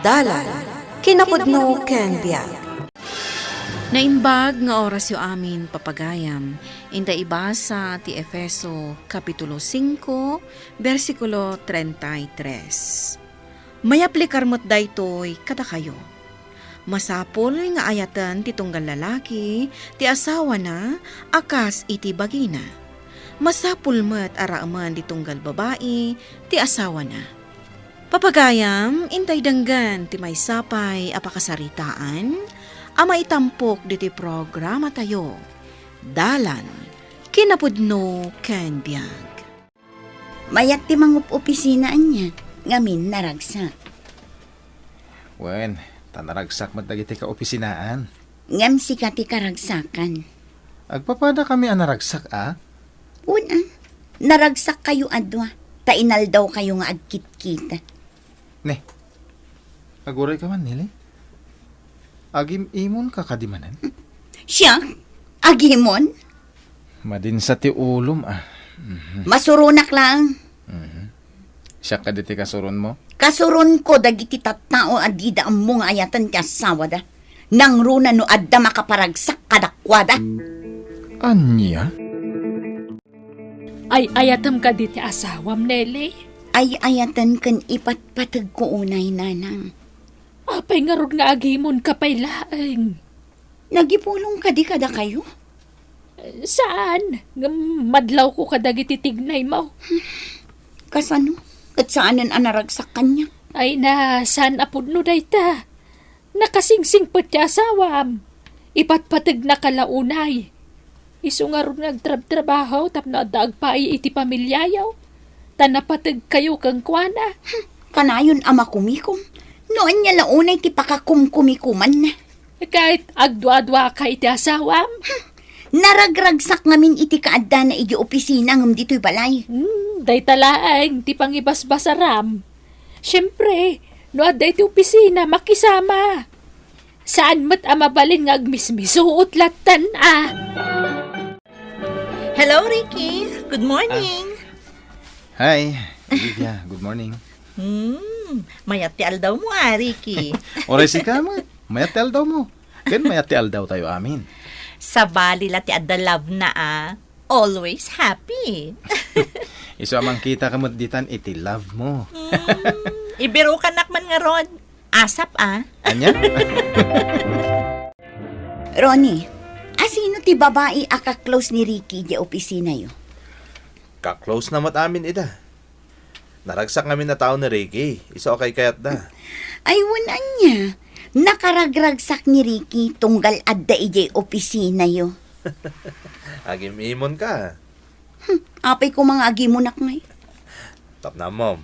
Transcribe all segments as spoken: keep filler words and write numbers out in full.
Dalan, kinapudno ken biag. Naimbag nga orasyo amin, papagayam. Inta ibasa ti Efeso Kapitulo singko, bersikulo treinta y tres. Mayaplikar met daytoy kadakayo. Masapul nga ayaten ti tunggal lalaki ti asawana a kas iti bagina. Masapul met a raemen ti tunggal babai ti asawana. Papagayam, intay denggen ti maysa pay a pakasaritaan a maitampok ditoy programatayo, Dalan, Kinapudno ken Biag. Mayat ti mangup-opisina ania, ngamin naragsak. Wen, ta naragsak met dagiti kaopisinaan. Ngem sika ti karagsakan. Agpapadakami a naragsak, a? Wen, a. Naragsak kayo a dua, ta inaldaw kayo nga agkitkita. Ne, aguray ka man, Nelly? Agim-imonka kadi manen? Siak? Agimon? Madinsa ti ulom, a. Mhm. Masuronak lang. Mhm. Siak kadi ti kasuronmo? Kasuronko dagiti tattao a dida ammo nga ayaten ti asawada. Nangruna no adda makaparagsak kadakuada. Ania? Ay-ayatem kadi ti asawam, Nelly? Ay-ayaten ken ipatpategko unay, Nanang. Apay ngarud nga agimonka pay laeng? Nagipulong kadi kadakayo? Saan, ngem madlawko kadagiti tignaymo. Kasano? Ket saanen a naragsak kaniak? Ay na, saan a pudno dayta? Nakasingsingpet ti asawam. Ipatpategnaka la unay. Isu ngarud nga agtrabtrabaho tapno adda agpaay iti pamiliayo. Ta napategkayo kenkuana. Hmm, kanayon a makumikom. No ania la unay ti pakakumkumikomanna. Ket agduaduaka iti asawam? Hmm, naragragsak ngamin iti kaaddana iti opisina ngem ditoy balay. Hmm, dayta laeng ti pangibasbasaram. Siempre, no adda iti opisina, makisama. Saan met a mabalin nga agmismisuot lattan, a. Hello, Ricky. Good morning. Ah. Hi, Olivia. Good morning. Hmm, mayat ti aldawmo, a, Ricky. Uray sika met, mayat ti aldawmo. Ken mayat ti aldawtayo amin. Sabali la ti adda love na, a. Always happy. Isu a mangkitaka met ditan iti love mo. Hmm, ibirukanak man ngarud. Asap, a. Ania? Ronnie, asino ti babai a ka-close ni Ricky idiay opisinayo? Ka-close na met amin ida. Naragsak ngamin a tao ni Ricky, isu a kaykayatda. Ay, wen ania. Nakaragragsak ni Ricky tunggal adda idiay opisinayo. Agim-imonka. Hmm, apay koma nga agimonak ngay? Tapno ammom,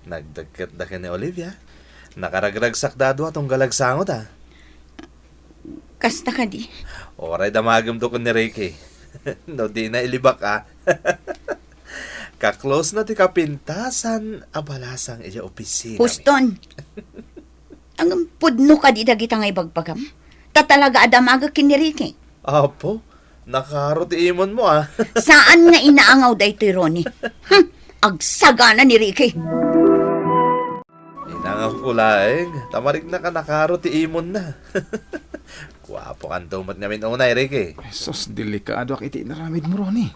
nagdagketda ken ni Olivia. Nakaragragsakda a dua tunggal agsangoda. Kasta kadi? Uray damagemto ken ni Ricky. No dina ilibak, a. Ka-close na ti kapintasan a balasang idiay opisina. Houston, ngem pudno kadi dagita nga ibagbagam? Ta talaga a damagek ken ni Ricky. Apo, nakaro ti imonmo, a. Saan nga inaangaw daytoy, Ronnie. Hmm, agsagana ni Ricky. Inangawko laeng, ta marignaka nakaro ti imonna. Guapokanto met ngamin unay, Ricky. Sus, delikadoak iti inaramidmo, Ronnie.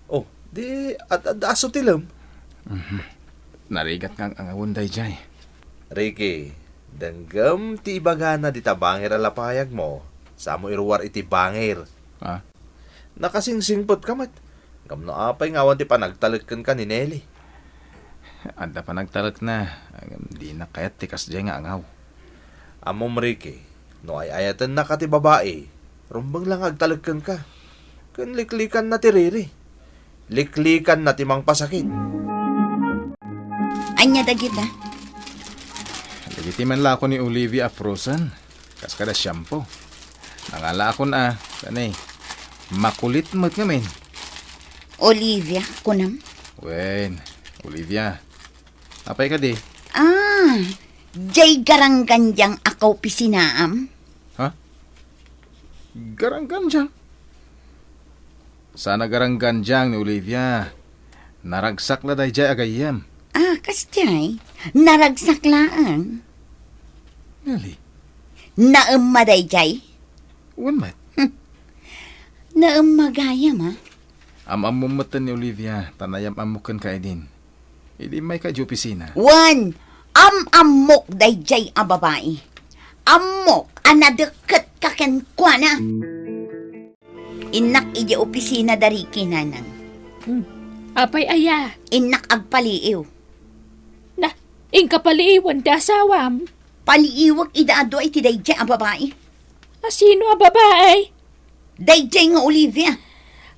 Oh, di ad-adda a sutilem. Mhm. Narigat nga ang-angawen daydiay. Ricky, denggem ti ibagana dita bangir a lapayagmo, samo iruar iti bangir. Ah? Nakasingsingpetka met. Ngem no apay nga awan ti panagtalek kenka ni Nelly? Adda panagtalekna, ngem dina kayat ti kasdiay nga angaw. Ammom, Ricky, no ay-ayatennaka ti babai, rumbeng la nga agtalek kenka. Ken liklikanna ti riri. Liklikanna ti mangpasakit. Ania dagita? Dagiti manlako ni Olivia a frozen. Kas kada shampoo. Nangalaakon a, kani, makulit met ngamin. Olivia, kunam? Wen, Olivia. Apay kadi? Ah, jay garanggandiang a kaopisinaam? Ha? Garanggandiang? Saan a garanggandiang ni Olivia. Naragsak la daydiay a gayyem. Ah, kasdiay. Naragsak laeng. Nelly. Naemma daydiay? Wen met. Hmm. Naemma gayam, a? Am-ammom metten ni Olivia, ta nayam-ammok kenka idin. Idi immayka idiay opisina. Wen, am-ammok daydiay a babai. Ammok a nadekketka kenkuana. Innak idiay opisina da Ricky, nanang. Hmm. Apay aya? Innak agpaliiw. Na, inka paliiwen ti asawam? Paliiwek ida a dua iti daydiay a babai. A sino a babai? Daydiay nga Olivia.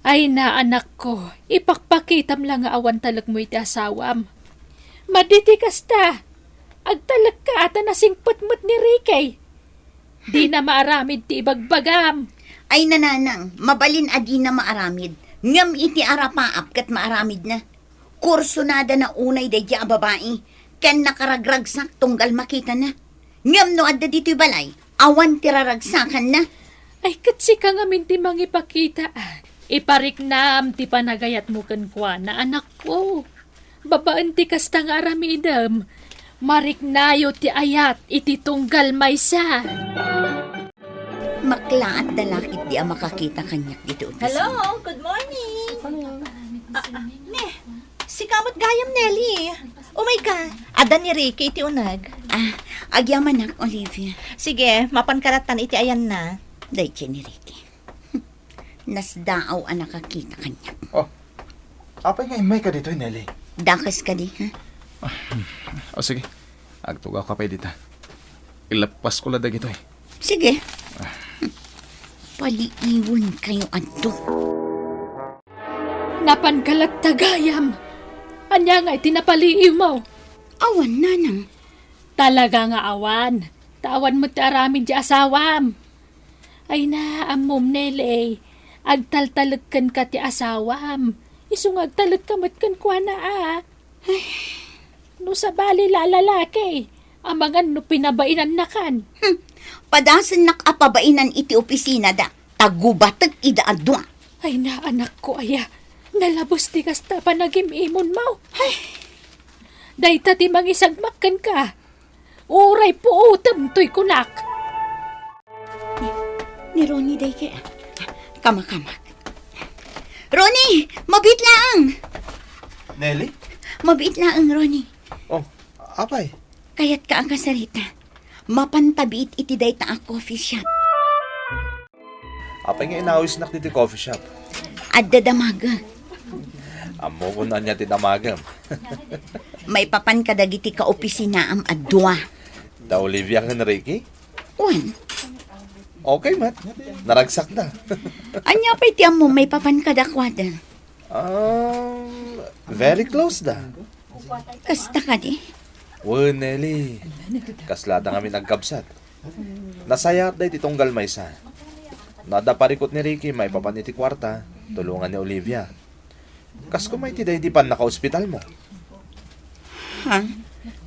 Ay na, anakko, ipakpakitam la nga awan talekmo iti asawam. Madi ti kasta. Agtalekka ta nasingpet met ni Ricky. Dina maaramid ti ibagbagam. Ay, nanang, mabalin a dina maaramid. Ngem iti arapaap ket maaramidna. Kursunadana unay daydiay a babai, ken nakaragragsak tunggal makitana. Ngem no adda ditoy balay, awan ti raragsakanna. Ay, ket sika ngamin ti mangipakita. Ipariknam ti panagayatmo kenkuana, anakko. Babaen ti kasta nga aramidem, mariknayo ti ayat iti tunggal maysa. Maklaat da la ketdi a makakita kaniak ditoy opisina. Hello, good morning. Ah, ah, ne, sika met gayam, Nelly. Umayka. Adda ni Ricky iti uneg. Ah, agyamanak, Olivia. Sige, mapanka lattan iti ayanna. Daydiay ni Ricky. Nasdaaw a nakakita kaniak. Oh, apay nga immayka ditoy, Nelly? Dakes kadi, ha? Ah, oh, sige. Agtugawka pay dita. Ilappasko la dagitoy. Sige. Paliiwenkayo adto. Napanka latta gayam. Ania ngay ti napaliiwmo? Awan, nanang. Talaga nga awan. Ta awan met ti aramid ti asawam. Ay na, ammom, Nelly. Agtaltalek kenka ti asawam. Isu nga agtalekka met kenkuana, a. Ay. No sabali la a lalaki, amangan no pinabainannakan. Hmm. Padasennak a pabainan iti opisinada, ta gubatek ida a dua. Ay na, anakko aya, nalabes ti kasta panagim-imonmo. Ay. Dayta ti mangisagmak kenka. Uray puotem toy kunak. Ni, ni Ronnie daytoy, a. Kamakamak. Ronnie, mabiit laeng. Nelly? Mabiit laeng, Ronnie. Oh, apay? Kayatka a kasarita. Mapanta biit iti dayta a coffee shop. Apay nga inawisnak ditoy coffee shop? Adda damagek. Ammokon ania ti damagem. Maipapan kadagiti kaopisinaam a dua. Da Olivia ken Ricky? Wen. Okay met. Naragsakda. Ania pay ti ammom maipapan kadakuada? Um, very close da. Kasta kadi? Wen, Nelly. Kaslada ngamin agkabsat. Nasayaatda iti tunggal maysa. No adda parikut ni Ricky maipapan iti kuarta, tulongan ni Olivia. Kas koma iti daydi pannakaospitalmo. Ha?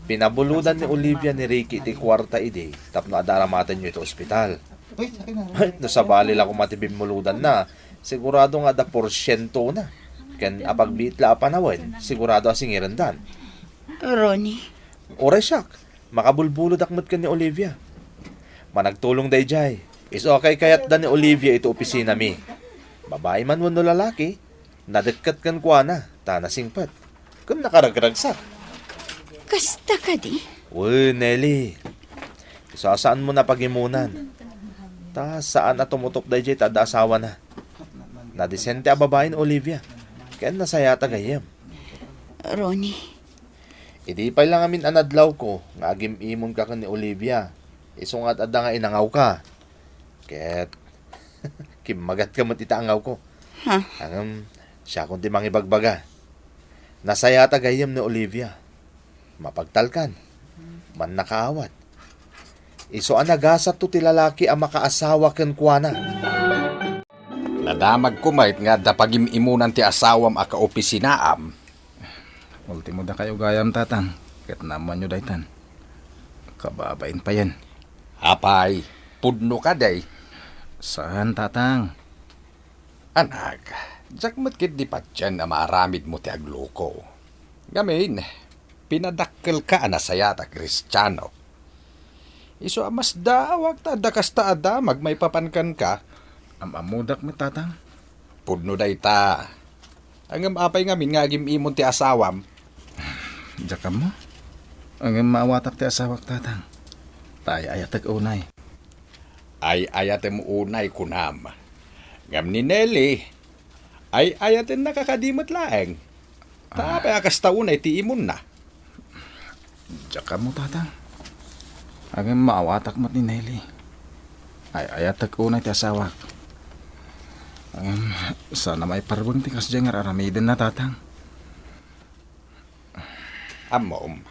Pinabulodan ni Olivia ni Ricky iti kuarta idi tapno adda aramatenyo iti ospital. Ay, no sabali la koma ti bimmulodanna, sigurado nga adda porsientona. Ken apagbiit la a panawen, sigurado a singirendan. Ronnie. Uray siak, makabulbulodak met ken ni Olivia. Managtulong daydiay. Isu a kaykayatda ni Olivia iti opisinami. Babai man wenno lalaki, nadekket kenkuana, ta nasingpet. Ken nakaragragsak. Kasta kadi? Wen, Nelly. Isu a saanmo a pagimunan. Ta saan a tumutop daydiay ta adda asawana. Nadisente a babai ni Olivia. Ken nasayaat a gayyem. Ronnie. Idi pay la ngamin a nadlawko nga agim-imonka ken ni Olivia, isu nga adda nga inangawka. Ket kimmagatka met iti angawko. Ha? Ngem, siakon ti mangibagbaga. Nasayaat a gayyem ni Olivia. Mapagtalkan. Mannakaawat. Isu a nagasatto ti lalaki a makaasawa kenkuana. Nadamagko met nga adda pagim-imunan ti asawam a kaopisinaam. Ultimo dakayo gayam, Tatang, ket naammoanyo daytan. Kababain payen. Apay, pudno kadi? Saan, Tatang. Anak, diak met ketdi patien a maaramidmo ti agluko. Ngamin, pinadakkelka a nasayaat a Kristiano. Isu a masdaawak ta adda kasta a damag maipapan kenka. Am-ammodak met, Tatang. Pudno dayta. Ngem apay ngamin nga agim-imon ti asawam? Diak ammo. Ngem maawatak ti asawak, Tatang. Ta ay-ayatek unay. Ay-ayatem unay, kunam. Ngem ni Nelly, ay-ayatennaka kadi met laeng. Ta Ah. apay a kasta unay ti imonna? Diak ammo, Tatang. Ngem maawatak met ni Nelly. Ay-ayatek unay ti asawak. Ngem saan a maiparbeng ti kasdiay nga ar-aramidenna, Tatang. Ammom,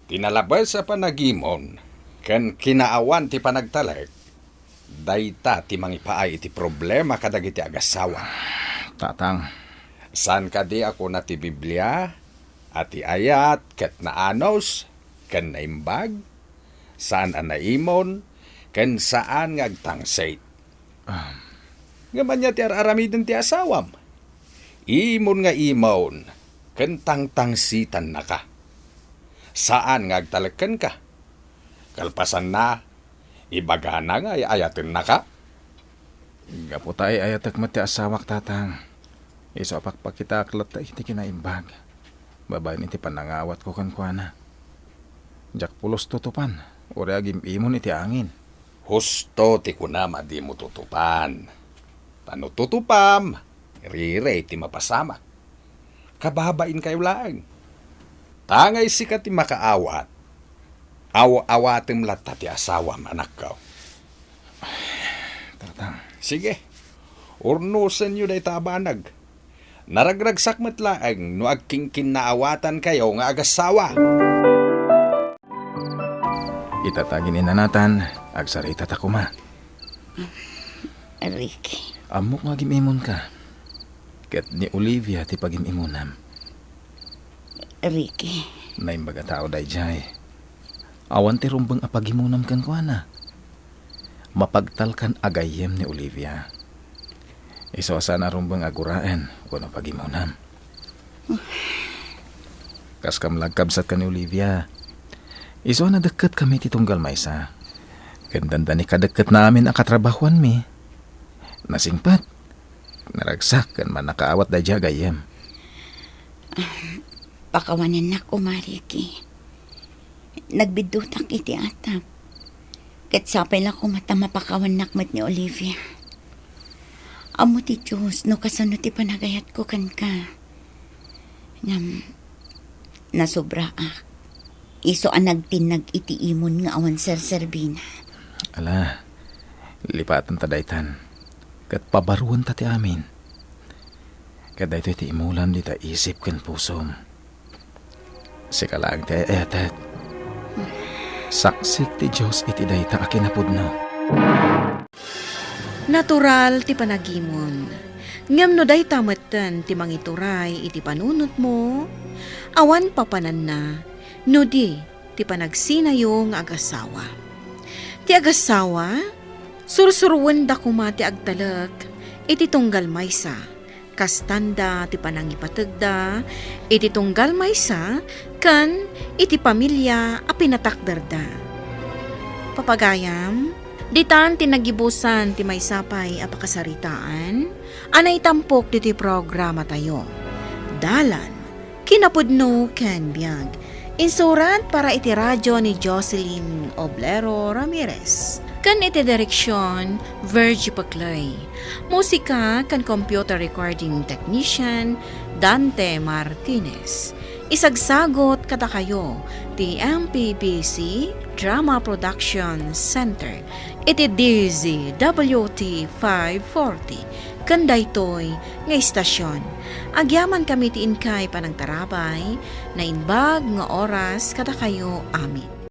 ti nalabes a panagimon ken kinaawan ti panagtalek, dayta ti mangipaay iti problema kadagiti agassawa. Tatang. Saan kadi a kuna ti Biblia a ti ayat ket naanus ken naimbag? Saan a naimon ken saan nga agtangsit. Ah. Ngem ania ti ar-aramiden ti asawam? Imon nga imon ken tangtangsitannaka. Saan nga agtalek kenka. Kalpasanna, ibagana nga ay-ayatennaka. Gapu ta ay-ayatek met ti asawak, Tatang, isu a pakpakitaak latta iti kinaimbag babaen iti panangawatko kenkuana. Diak pulos tutupan, uray agim-imon iti angin. Husto ti kunam a dimo tutupan. Ta no tutupam, riray ti mapasamak. Kababainkayo laeng. Tangay sika ti makaawat. Aw-awatem latta ti asawam, anakko. Tatang. Sige. Urnosenyo dayta a banag. Naragragsak met laeng no agkinkinnaawatankayo nga agassawa. Ita ta agin-inanatan, agsarita ta koma. Ricky. Ammok nga agim-imonka. Ket ni Olivia ti pagim-imonam. Ricky. Naimbag a tao daydiay. Awan ti rumbeng a pagimonam kenkuana. Mapagtalkan a gayyem ni Olivia. Isu a saan a rumbeng a guraen wenno pagimonam. Kas kam la agkabsat ken ni Olivia. Isu a nadekketkami ti tunggal maysa. Ken dandani kadekket naamin a katrabahuanmi. Nasingpet. Naragsak ken mannakaawat daydiay a gayyem. Pakawanennak koma, Ricky. Nagbiddutak iti atap. Ket sapay la koma ta mapakawannak met ni Olivia. Ammo ti Dios no kasano ti panagayatko kenka. Ngem, nasobraak. Isu a nagtinnag iti imon nga awan serserbina. Ala, lipatenta daytan. Ket pabaruenta ti amin. Ket daytoy ti imulam dita isip ken pusom. Sika laeng ti ay-ayatek. Saksik ti Dios iti dayta a kinapudno. Natural ti panagimon. Ngem no dayta metten ti mangituray iti panunotmo, awan papananna no di ti panagsinayo nga agassawa. Ti agassawa, sursuroenda koma ti agtalek iti tunggal maysa, kastanda ti panangipategda iti tunggal maysa ken iti pamilia a pinatakderda. Papagayam, ditan ti nagibusan ti maysa pay a pakasaritaan a naitampok ditoy programatayo. Dalan, kinapudno ken biag. Insurat para iti radio ni Jocelyn Oblero Ramirez. Ken iti direksion, Virgie Paclay. Musika ken computer recording technician, Dante Martinez. Isagsagot kadakayo ti M P B C Drama Production Center iti D Z W T five forty ken daytoy nga istasyon. Agyamankami ti inkay panagtarabay, naimbag nga oras kadakayo amin.